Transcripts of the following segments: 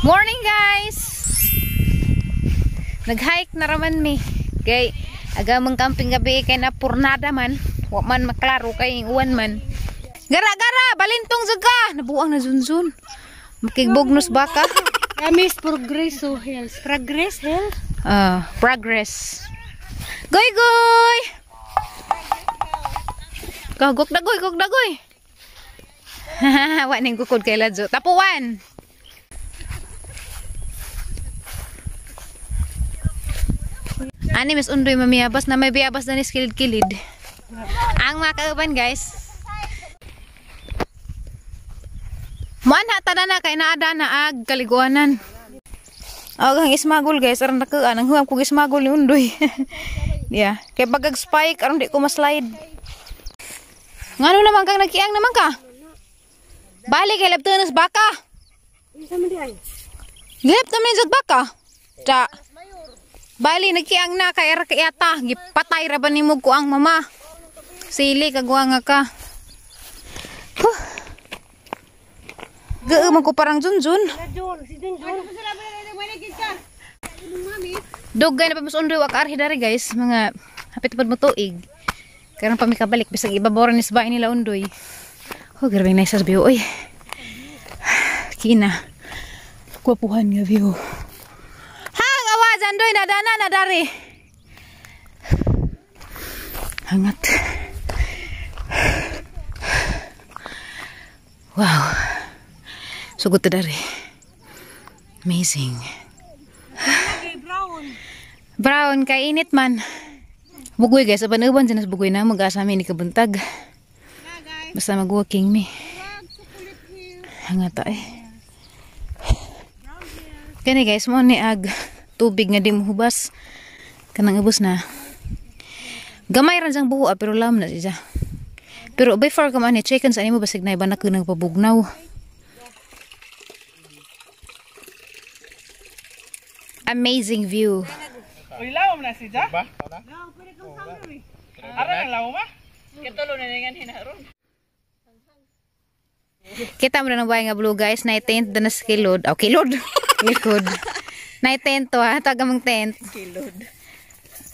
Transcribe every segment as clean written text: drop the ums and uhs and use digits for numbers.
Morning, guys! Nag-hike na raman mi. Kay aga mong camping gabi kay na purnada man. Wa man maklaro kay uwan man. Gara-gara, balintong zaga. Nabuang na zunzun. Makigbugnos baka. Kamis progress so health. Progress health? Progress. Goy goy. Kagok dagoy, gok dagoy. Wa ning gukod kay Ladzo. Tapuan. Ani mas undoy mamiyabas na may biyabas na ni kilid-kilid. Ang mga kauban, guys. Muan ha tada na kay naada na ag kaliguanan. Og ang ismagol, guys, aron nakuan ang huwam kog ismagol ni undoy. Yeah, kay bagag spike aron di ko ma-slide. Ngano naman kang nagkiang naman ka? Bali kay labtonos baka. Gilap naman jud baka. Ta. Bali nagkiang na kay ra kayata, gipatay ra ba nimo ko ang mama. Sili kagwa nga ka. Huh. Gee man ko parang junjun. Dugay na pa mas undoy wa kaarhi dari, guys, mga hapit pud mo tuig. Karon pa mi kabalik bisag ibaboran ni sa bahay nila undoy. Oh, grabe nice sa view oy. Kina. Gwapuhan nga view. Hang awa jandoy nadana nadari. Hangat. Wow. Sugot ta dari. Amazing. Brown. Brown kay init man. Bugoy, guys, aban-uban sinas bugoy na mag-asa mi ni kabuntag. Basta mag-walking mi. Hangat ay. Kani, guys, mo ni ag tubig nga di mo hubas. Kanang ubos na. Gamay ran sang buho pero lam na siya. Pero before ka man ni chicken sa nimo basig na iba na kunang pabugnaw. Amazing view. Uy, lawom na siya? Ba? Aran ang lawom ma? Katulo na ningan hinaron. Kita mo na ng bahay nga blue, guys. Na tent na sa kilod. Oh, kilod. Likod. Na tent to ha. Taga mong tent. Kilod.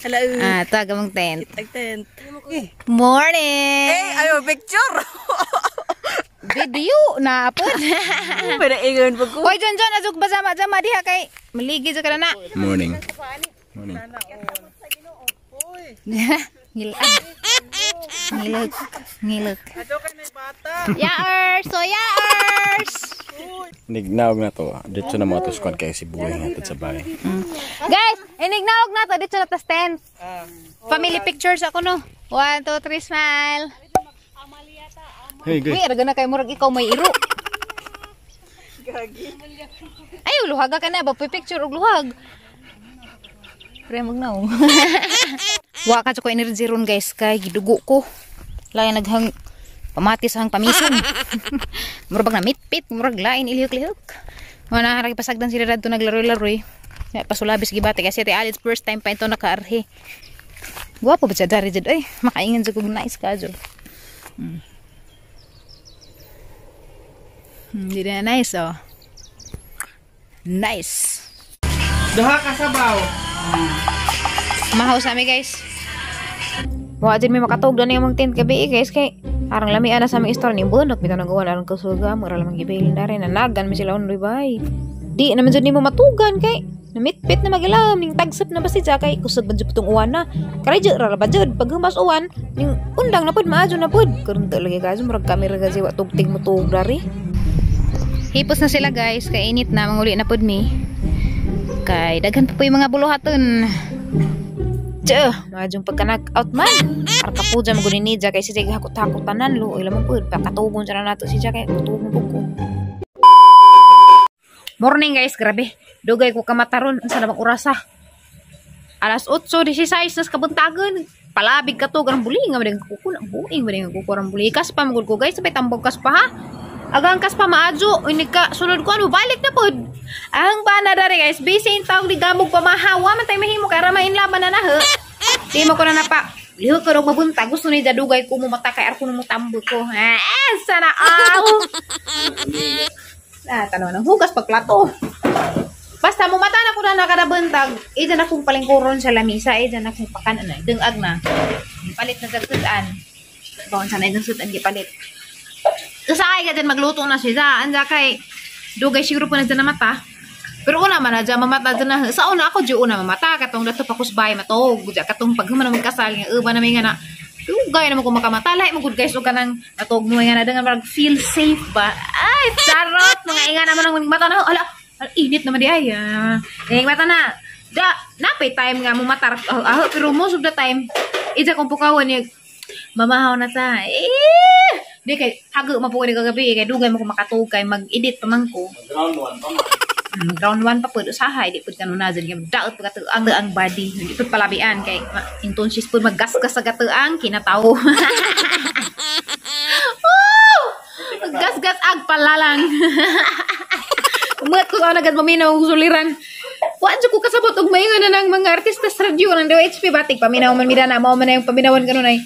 Hello. Ah, taga mong tent. Tag tent. Morning. Eh, ayo picture. Video na po. Pero ingon pag ko. Hoy, John John, azug ba sama jama diha kay maligi jud ka na. Morning. Morning. Ngilag. Ngilok. Ngilok. Yaers! So yaers! Nignaog na to. Dito na mga tuskuan kay si Buhay nga sa bahay. Guys, inignaog na to. Dito na tas tent. Family pictures ako no. 1, 2, 3, smile. Hey, good. Uy, araga na kay murag ikaw may iro. Ay, luhaga ka na. Ba, picture og luhag. Pre, magnaong. Wa ka ko energy ron, guys, kay gidugo ko. Lain naghang pamatis hang pamison. Murag na mitpit, murag lain ilihok-lihok. Wala na pasagdan sila radto naglaroy-laroy. Ya pasulabis gibati kasi ti Alice first time pa ito nakaarhi. Gwapo ba siya dari jud ay, makaingan jud kog nice ka jud. Hindi na nice oh. Nice. Duha ka sabaw. Mahaw sa ami, guys. Wa jud may makatug na niyang tent gabi guys kay arang lami ana sa aming store ni bunok bitaw nagawa arang kusuga mura lamang gibilin dari nanagan mi sila undoy bay. Di naman jud nimo matugan kay namitpit na magilam ning tagsap na basi kay kusog man jud putong uwan na. Kay jud ra ba jud pag humas uwan ning undang na pud maadyo na pud. Karon lagi guys murag kamera gazi wa tugtig mo tuog dari. Hipos na sila, guys, kay init na manguli na pud mi. Kay daghan pa po yung mga buluhaton. Tsa, madyong pagka-knockout man. Arka po dyan magunin niya kay si Jay hakot-hakot tanan. Luoy lamang po. Pakatugon siya na nato si Jay kay tugon po ko. Morning, guys, grabe. Dugay ko kamataron. Unsa na bang orasa? Alas 8:16 nas kabuntagon. Palabig ka to, garang buling nga mading kuko na buing mading kuko rang buling. Kas pa magud ko, guys, sabay tambog kas pa ha. Agang kas pa maadyo, ini ka sulod ko ano balik na pod. Ang bana dari, guys, busy in tawag di gamog pamahawa man tay mahimo kay ra mainlaban na na he. Di mo ko na napa. Lihok ko mabuntag gusto ni dugay ko mo mata kay arko mo tambo ko. Ah, sana all. Ah, tanaw ng hugas pagplato. ko na nakadabantag, ida na kong palingkuron sa lamisa, ida na kong pakan na, dungag na. Palit na dagsudan. Bawon sana idang sudan gipalit. Usahay ka dyan magluto na siya. Anja kay dugay siguro po na dyan na mata. Pero una man na dyan mamata dyan na. Sa una ako dyan una mamata. Katong dato pa kusbay matog. Dyan katong paghuman na magkasal. Nga uba na may nga na. Dugay naman ko makamata. Lahi mo good guys. O ka nang matog mo nga na. Dangan marag feel safe ba? Ay, charot! Mga inga naman ang mata na. Ala, ala, init naman di ay. Ah. Mata na. Da, napay time nga mo matar. Ah, pero most of the time, ija kong pukawan niya, mamahaw na ta. Eh! Di kay hago man po ni kagabi kay dugay mo ko makatug kay mag-edit pa man ko. Round 1 pa man. Round 1 pa pud usahay di pud kanuna dyan kay daot pa kato ang body di pud palabian kay intonsis pud maggasgas sa gatuang kinatawo. Woo! Maggasgas ag palalang. Umat ko sa agad maminaw og suliran. Wa jud ko kasabot og maingon na ng mga artista sa radyo ng DOHP batik paminaw man mira na mao man na yung paminawan kanunay.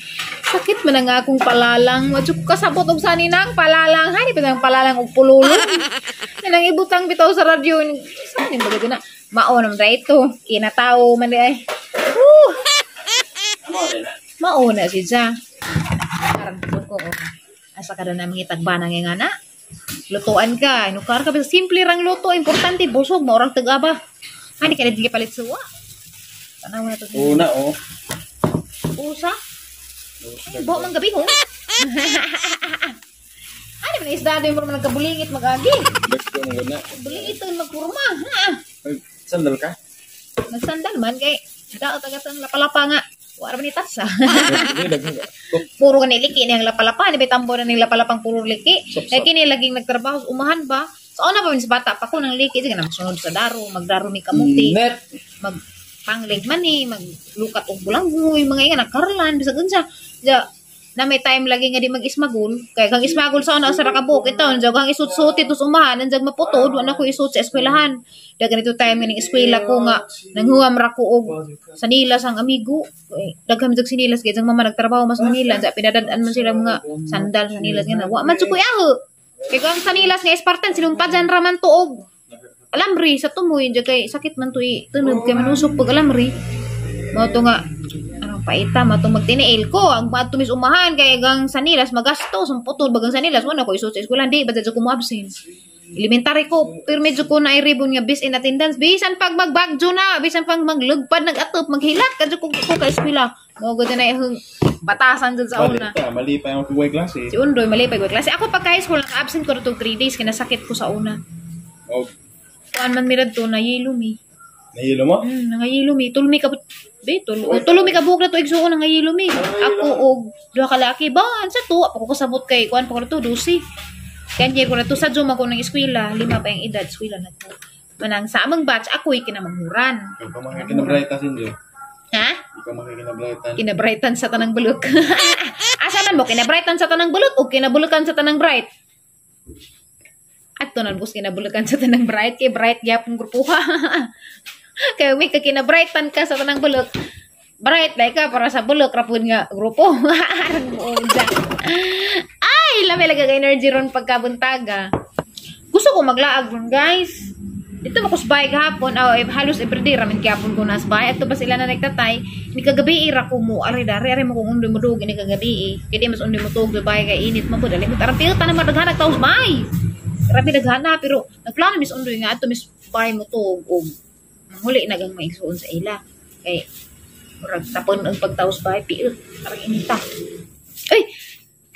Sakit man ang akong palalang. Wa jud ko kasabot og sani nang palalang. Hani pa nang palalang og pululon. Nang ibutang bitaw sa radyo. Sani ba na? Mao naman ra ito. Kinatawo man di ay. Woo! Mao na si Ja. Karon ko. Asa ka na mga itagbanang nga na. Lutuan ka, inukar ka, basta simple rang luto, importante busog, maurang tag-aba. Hani ka na di palit suwa. Tanaw na to. Una oh. Usa? Ay, buo mang gabi ho. Ano man isda doon mo nagkabulingit mag-agi. Dagko mo na. Bulingit ang magkurma, ha? Ay, sandal ka? Nagsandal man kay daot agad ang lapalapa nga. Wala man itas ah. Hindi dagko ka. Puro ka niliki niyang lapalapa, ni tambo na ning lapalapang puro liki. Sop, sop. Kaya kini laging nagtrabaho sa umahan ba? Sa una pa min sa bata pa ko nang liki sige na masunod sa daro, magdaro mi kamuti. Net. Mag panglig man ni, maglukat og bulanggoy, mga inga nagkarlan bisag unsa. Ja, na may time lagi nga di mag-ismagul. Kay kang ismagul sa una sa rakabuk ito, andiyan kang isut-suti tos umahan, andiyan maputod, wa na ko isut sa eskwelahan. Da ganito time nga ning eskwela ko nga nanghuam ra ko og sanilas ang amigo. Eh, daghan jud sinilas kay jang mama nagtrabaho mas Manila, ja pinadad-an man sila mga sandal sanilas nga na. Wa man jud ko aho. Kay kang sanilas nga Spartan sinumpajan ra man tuog. Alamri sa tumoy ja kay sakit man to tunog kay manusok pag alamri. Mao to nga anong paita mao to magtiniil ko ang matumis umahan kay gang sanilas magastos ang putol bagang sanilas wala ko isut sa eskwelahan di ba jud ko mo absent. Elementary ko pero medyo ko na ribbon nga bis in attendance bisan pag magbagyo na bisan pag maglugpad nagatop maghilak kadto ko ka eskwela. Mao gud na ihong batasan jud sa una. Mali pa yung kuway klase. Si Undoy mali pa klase. Ako pagka high school naka-absent ko to 3 days kay nasakit ko sa una. Oh, Kuan man mirad to na yelo mi. nahilo mo? Nangayilo mi. Tulmi ka be, tulo mi ka buok na to igsuon nangayilo mi. Ako og duha ka laki ba sa to pa ko kasabot kay kuan pa ko na to 12. Kanya ko na to sa Zoom ako ng eskwela, 5 pa yung edad eskwela na to. Manang sa among batch ako'y kinamanghuran. Ikaw makikinabrightan sinjo. Ha? Ikaw makikinabrightan. Kinabrightan sa tanang bulok. Asa man mo kinabrightan sa tanang bulok o kinabulukan sa tanang bright? At tunan bus kinabulukan sa tanang bright kay bright gyapon grupuha. Kay may ka kinabrightan ka sa tanang bulok. Bright like ka para sa bulok rapod nga grupo. Ay, lami lagi ang energy ron pagkabuntaga. Gusto ko maglaag ron, guys. Dito mo kusbay gahapon, oh, eh, halos everyday ramen gyapon ko nas bay. Ato ba sila na nagtatay, ni kagabi ira ko mo ari dari ari mo kung undoy mo dug ni kagabi eh. Kay di mas undoy mo tug bay kay init man pud alimot arang pilta na madaghan taos bay. Grabe daghana pero nagplano mis undoy nga ato mis bay mo tug og manghuli na gang maigsuon sa ila. Kay murag tapon ang pagtaos bay piil arang inita. Ay,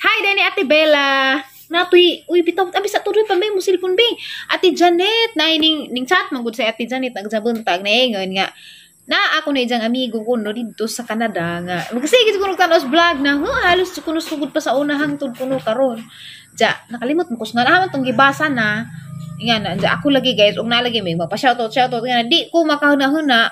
hi Dani Ate Bella. Natoy, uy bitaw abi sa tuloy pa may mo cellphone be. Ate Janet na ning ning chat man gud sa Ate Janet nagsabuntag na ingon nga na ako na ijang amigo ko no didto sa Canada nga magsige ko nagtan-aw sa vlog na huh, halos kuno sugod pa sa una hangtod kuno karon. Ja, nakalimot mo kus nga naman tong gibasa na. Nga na, ja, ako lagi guys, og nalagi may magpa-shoutout shoutout nga na di ko makahuna-huna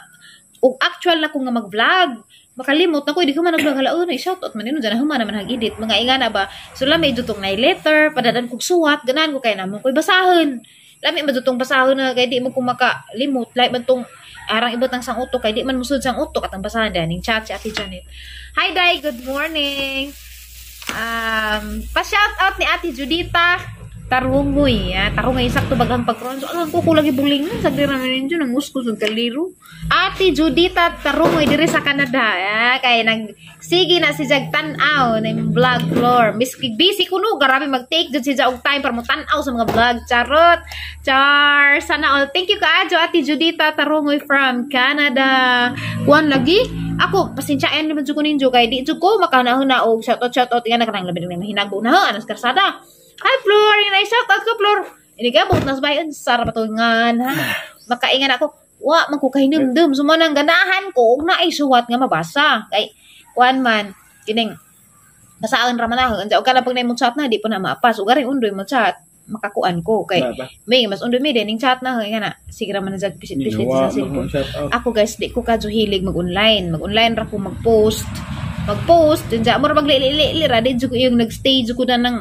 og actual na ko nga mag-vlog. Makalimot na ko, hindi ko man nag-vlog. Hala, oh, na-shoutout man yun, dyan na human naman hag-edit. Mga inga na ba? So, lami dito tong na letter, padadan kong suwat, ganahan ko kaya naman ko'y basahon. Lami man tong basahon na kaya di mo ko makalimot. Lami man tong arang ibot ang sang utok, kaya di man musud sang utok at ang basahan dahil ning chat si Ate Janet. Hi, Day! Good morning! Pa-shoutout ni Ate Judita. Tarungoy, ah, tarungoy sakto bagang pagkaroon. So, ang kuko lagi bulingan sa dira man ninyo nang usko sa kaliro. Ate Judita Tarungoy diri sa Canada, ah, kay nag sige na si Jag tan-aw na imong vlog floor. Miski busy kuno, grabe mag-take jud si Jag og time para mo tan-aw sa mga vlog. Charot. Char, sana all. Thank you kaayo, Ate Judita Tarungoy from Canada. Kuan lagi. Ako, pasensyaen naman jud ko ninyo kay di jud ko makanahuna og shout out, shout out nga na kanang labi na mahinago na ha anas karsada. Hi Flor, yung shout out ko, Flor. Ini ka buot nas bayan sarap nga ha. Makaingan ako. Wa man ko kahinumdum so mo nang ganahan ko og naay suwat nga mabasa. Kay kuan man kining basaan ra man ako. Unsa og kana pag naay mo chat na di po na maapas. Ug garing undoy mo chat makakuan ko kay may mas undoy mi din ning chat na nga na sige ra man na jag pisit-pisit sa cellphone. Ako guys, di ko kadyo hilig mag-online. Mag-online ra ko mag-post. Mag-post, unsa mo ra maglili ra di jud ko yung nag-stage ko na ng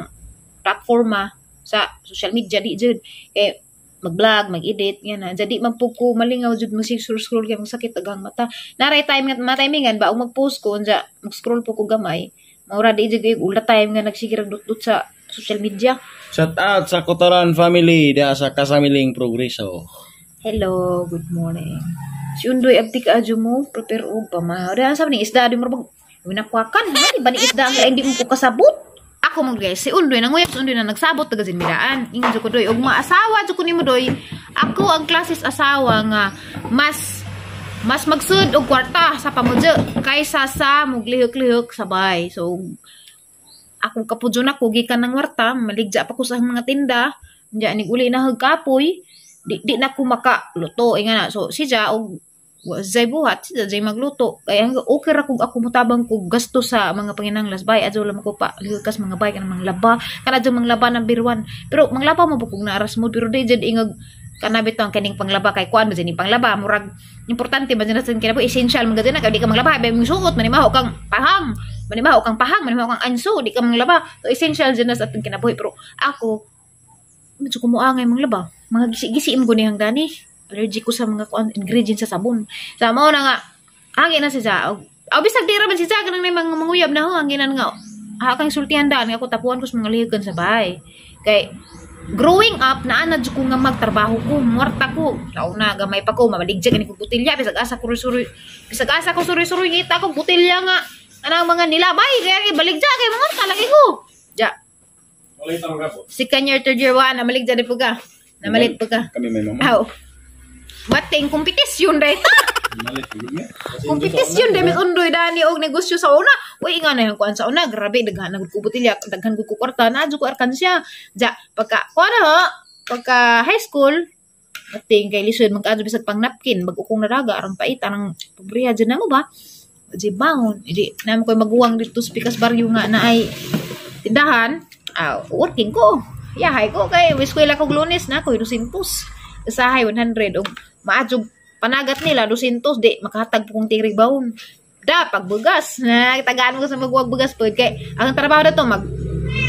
platforma sa social media di jud. Kay mag-vlog, mag-edit, yan na. Jadi man po ko malingaw jud mo scroll scroll kay masakit agang mata. Naray time nga matimingan ba og mag-post ko unsa mag-scroll po ko gamay. Maura di jud kay ula time nga nagsigirang dut-dut sa social media. Shout out sa Kotoran family diha sa Kasamiling Progreso. Hello, good morning. Si Undoy abti ka adyo mo, prepare og pa ma. Dahil sa ni isda di mo bag winakwakan, ha? Di ba ni isda ang hindi mo ko kasabot? Ako mo guys, si Undoy nanguyab si Undoy na nagsabot taga Zinmiraan. Ingon jud ko doy og maasawa jud ko nimo doy. Ako ang klases asawa nga mas mas magsud og kwarta sa pamudyo kaysa sa muglihok-lihok sabay. So akong kapudyo na ko gikan ng warta, maligja pa ko sa mga tinda, diya nig uli na hag kapoy, di, di na ko makaluto inga na. So si Ja og wa jay buhat, si Ja jay magluto. Kaya ang okay ra kung ako mutabang ko gasto sa mga panginahanglan bay, adyo lang ko pa likas mga bay kanang mga laba, kana adyo mga laba ng birwan. Pero manglaba mo bukog na aras mo pero di jud ingag kana bitong kaning panglaba kay kuan ba jud ning panglaba murag importante ba jud sa kinabuhi, essential man gud na kay di ka manglaba bay mong suot manimaho kang pahang, manimaho kang pahang, manimaho kang anso, di ka manglaba. So essential jud na sa atong kinabuhi pero ako medyo kumuangay manglaba. Mga gisi-gisi mo gunihang dani. Allergic ko sa mga kuan ingredients sa sabon. Sa mao na nga angin na si Ja. Og bisag di ra man si Ja kanang nay mga manguyab na ho angin na nga. Ha kang sultihan daan nga ako tapuan ko sa mga lihigan sa bahay. Kay growing up naa na jud ko nga magtrabaho ko, muwarta ko. Launa gamay pa ko mamaligya gani ko botelya bisag asa ko suroy. Bisag asa ko suroy-suroy ngita ko botelya nga anang mga nilabay kaya kay baligya kay mga lagi ko. Ja. Second year, third year, wa na maligya di po ka. Namalit po ka. Kami may mama. Aw. Bating kompetisyon dahil ta. Malit gud nga. Kompetisyon dahil may undoy dani og negosyo sa una. Uy, nga na yung kuan sa una. Grabe, daghan na gud ko botelya, daghan gud ko kwarta, na ko arkansya. Ja, pagka kuan na ho, pagka high school, bating kay lisod magkaadto bisag pang napkin, bag-o kong naraga arang pait arang pobriya dyan na mo ba? Di bangon, di namo koy maguwang dito sa Pikas Barrio nga na ay tindahan. Ah, working ko. Yahay ko kay eskwela ko Lunes na ko 200. Usahay 100 og maadjog panagat nila 200 di makahatag po kong tirig bawon. Da pagbugas na tagaan mo sa magwag bugas pod kay ang trabaho na to mag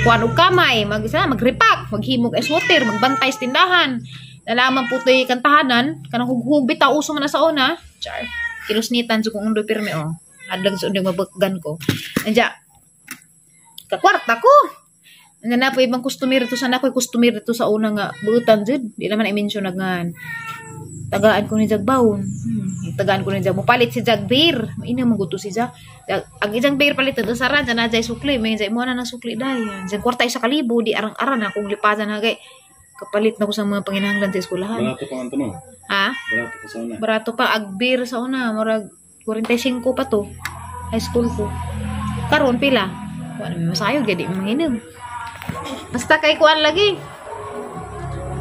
kuan og kamay, mag sa magripak, maghimog sweater, magbantay sa tindahan. Nalaman po to'y kantahanan, kanang hughug bitaw uso man na sa una. Char. Kilusnitan jud kong undoy pirmi oh. Adlag sa undoy mabaggan ko. Anja. Kakwarta ko. Nga na po ibang customer ito sana ko customer ito sa una nga buutan jud. Di naman i-mention nagngan. Tagaan ko ni Jag bawon. Tagaan ko ni Jag. Mupalit si Jag beer. Maina mo guto si Jag. Ang isang beer palit ito sa ran na jay sukli. May jay mo na ng sukli dai. Jay kwarta isa kalibo di arang-aran akong lipasan na kay kapalit na ko sa mga panginahanglan sa eskwelahan. Barato pa man to no. Ha? Barato pa sa una. Barato pa ag beer sa una, murag 45 pa to. High school ko. Karon pila. Wala may masayo gadi manginom. Basta kay kuan lagi.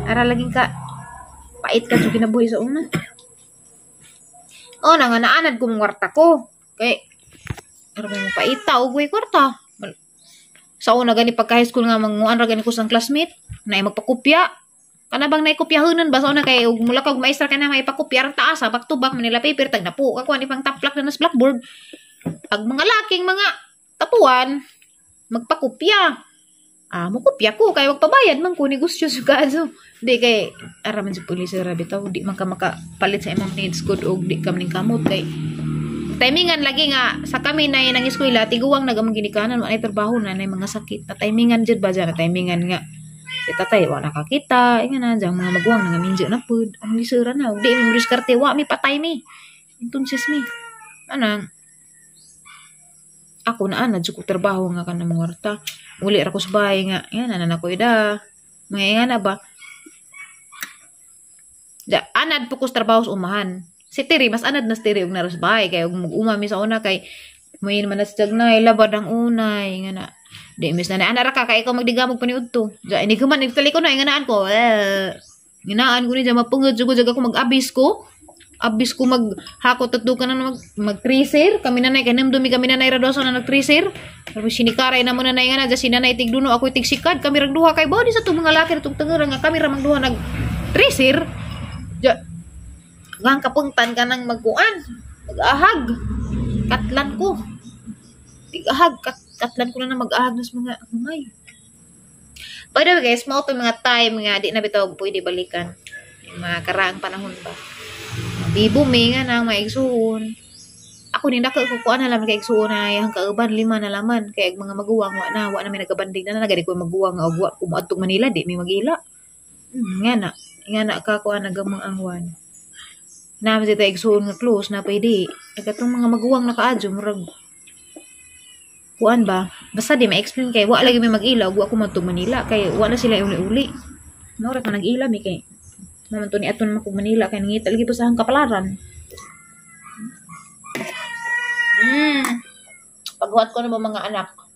Ara laging ka pait ka jud kinabuhi sa una. Oh, na nga naanad ko mong kwarta ko. Kay ara may mapaita og way kwarta. Sa una gani pagka high school nga manguan ra gani ko sa classmate na magpakopya. Kana bang naikopyahanan ba sa una kay og mula kag maestra ka na may pakopya ang taas ha, back to back Manila paper tag napo ka kuan ipang taplak na nas blackboard. Ag mga laking mga tapuan magpakopya. Ah, mukopya ko kay magpabayad man ko negosyo sa kaso. Di kay ara man sa pulis ra bitaw di man ka makapalit sa imong needs good og di ka maning kamot kay timingan lagi nga sa kami na nang eskwela tiguang nagamang ginikanan wa nay trabaho na nay mga sakit na timingan jud ba dyan na timingan nga Si tatay wa nakakita, inga na jang mga maguwang nangaminjo na pud. Ang lisura na, di mi diskarte, wa mi patay mi. Entonces mi anang ako na ana jud ko trabaho nga kanang mangwarta. Uli ra ko sa bahay nga yan ana na ko ida. Mga nga na ba? Da, anad po ko sa trabaho sa umahan. Si Tiri, mas anad na si Tiri og nara sa bahay. Kay og mag-uma mi sa una kay may man na sa na labad ang unay nga na. Di mis na ana ra ka kay ikaw magdigamog pa ni udto. Ja ini kuman nagtali ko na nganaan ko. Eh, nganaan ko ni ja mapungod jud ko jag ako mag-abis ko. Abis ko maghakot at ka na mag tracer. Kami nanay kay namdumi kami nanay ra dosa na nag-tracer. Pero sinikaray na mo nanay nga na ja si nanay tigduno ako tigsikad kami rang duha kay body sa tong mga laki tong tengera nga kami ra mang duha nag tracer. Ja gang kapungtan ka nang magkuan mag-ahag. Katlan ko. Tig-ahag katlan ko na na mag-ahag nas mga humay. By the way guys, mao to mga time nga di na bitaw pwede balikan. Yung mga karaang panahon ba. Bibo mi nga nang maigsuon. Ako ni dako ko kuan na lang kay igsuon na yang kauban lima na laman kay ang mga maguwang wa na may nagabanding na nagadi ko maguwang nga og wa ko moadtong Manila di mi magila. Nga na ka kuan nagamang angwan. Na mi ta igsuon nga close na pwede. Katong mga maguwang nakaadyo murag kuan ba? Basta di ma-explain kay wa lagi may mag-ila ug wa ko moadtong Manila kay wa na sila uli-uli. Mao ra ka nag-ila mi kay naman to ni aton man kog Manila kay nangita lagi po sa akong kapalaran. Paghuwat ko na ba mga anak?